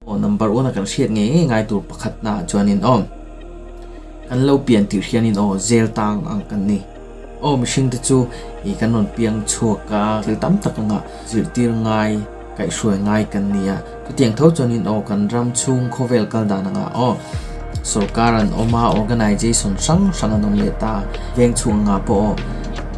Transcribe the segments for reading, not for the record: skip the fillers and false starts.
Aw number one a kan hriat ngei ngei ngai tur pakhatna ah chuanin aw kan lo pian tirh hianin aw zel tang ang kan ni. Aw mihring te chu ih kan rawn piang chhuak a thil tam tak anga zirtir ngai kaihhruai ngai kan ni a. Chutiang tho chuanin aw kan ram chhung khawvel kal dan anga aw sorkar an awm a organization hrang hrang an awm leh ta veng chhung anga pawh aw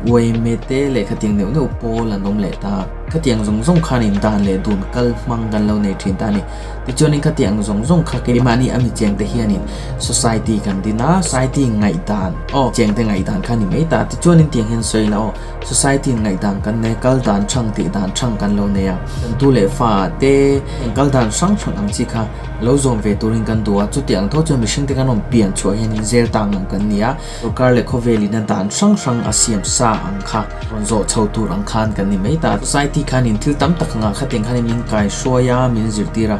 uaime te leh khatiang neuh neuh pawl an awm leh ta khatiang zawng zawng khanin dan leh dun kal hmang kan lo nei thin ta a ni tichuanin khatiang zawng zawng kha keimahni a mi cheng te hianin society kan din a society ngaihdan aw cheng te ngaihdan kha a ni mai ta tichuanin tiang hian sawi ila aw. Society in ngaihdan kan nei, kal dan hrang tih dan hrang kan lo nei a, kan tu leh fa ah te eng kal dan hrang hrang ang chi kha lo zawm ve turin kan duh a, chuti ang tho chuan mihring te kan rawn pian chhuah hianin zel tang ang kan ni a, sorkar leh khawvel in a dan hrang hrang a siam sa ang kha rawn zawh chho tur ang khan kan ni mai ta. Society khanin thil tam tak angah khatiang khanin min kaihruai a, min zirtir a,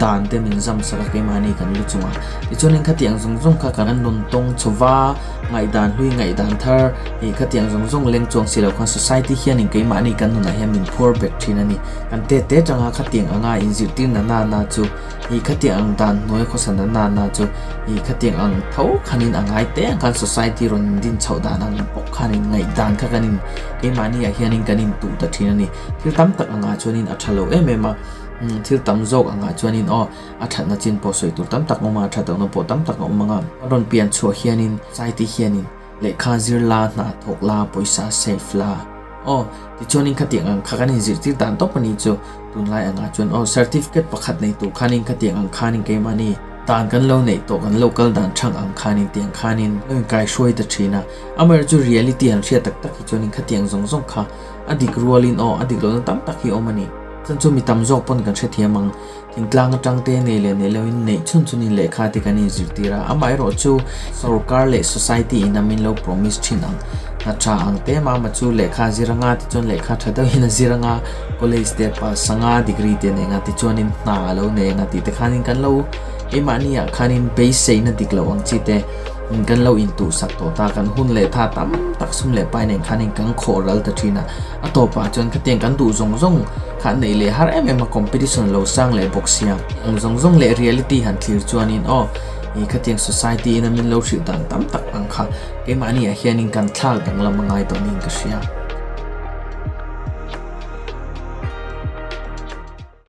dan te min zam sak a keimahni kan lu chungah. Tichuanin khatiang zawng zawng kha kan rawn tawng chho va, ngaihdan hlui ngaihdan thar ih khatiang zawng zawng leng chuang si lo khan society hianin keimahni kan nunah hian min phuar bet thin a ni. Kan te te tanga khatiang anga inzirtir na na na chu ih khatiang ang dan hnuai khawsa na na na chu ih khatiang ang tho khanin a ngai te ang khan society rawn din chhoh dan ang bawk khanin ngaihdan kha kan in keimahni ah hianin kan intuh ta thin a ni. Thil tam tak angah chuanin a tha lo em em a, thil tam zawk angah chuanin aw. A thatna chin pawh sawi tur tam tak a awm a, a that lohna pawh tam tak a awm ang a. A rawn pian chhuah hianin society hianin lehkha zir la, hna thawk la, pawisa save la. Aw, tichuanin khatiang ang kha kan inzirtir dan tawp a ni chu. Tunlai angah chuan aw, certificate pakhat nei tur khanin khatiang ang khanin keimahni dan kan lo neih tawh, kan lo kal dan thang ang khanin tiang khanin lo inkaihruai ta thin a. Amaherawhchu reality han hriat tak tak hi chuanin khatiang zawng zawng kha a dik rualin aw, a dik lohna tam tak hi a awm a ni. Chuan chu mi tam zawk pawn kan hrethiam ang. Thingtlang atang te nei leh nei loin neih chhun chhunin lehkha te kan inzirtir a, amaherawh chu sorkar leh society in a min lo promise thin ang. Hna tha ang te mama chu lehkha a zir anga tichuan lehkha tha deuhin a zir anga, college te pass anga, degree te nei anga tichuanin hna a lo nei anga tih te khanin kan lo keimahni ah khanin beiseina dik loh ang chi te kan lo intuhsak tawh ta, kan hun leh tha tam tak sum leh pai nen khanin kan khawh ral ta thin a, a tawpah chuan khatiang kan duh zawng zawng Kha neih leh har em em a competition lo sang leh bawk sia. Ang zawng zawng leh reality han thlir chuanin aw i khatiang society in a min lo hrilh dan tam tak ang kha keimahni ah hianin kan thlak danglam a ngai tawh niin ka hria.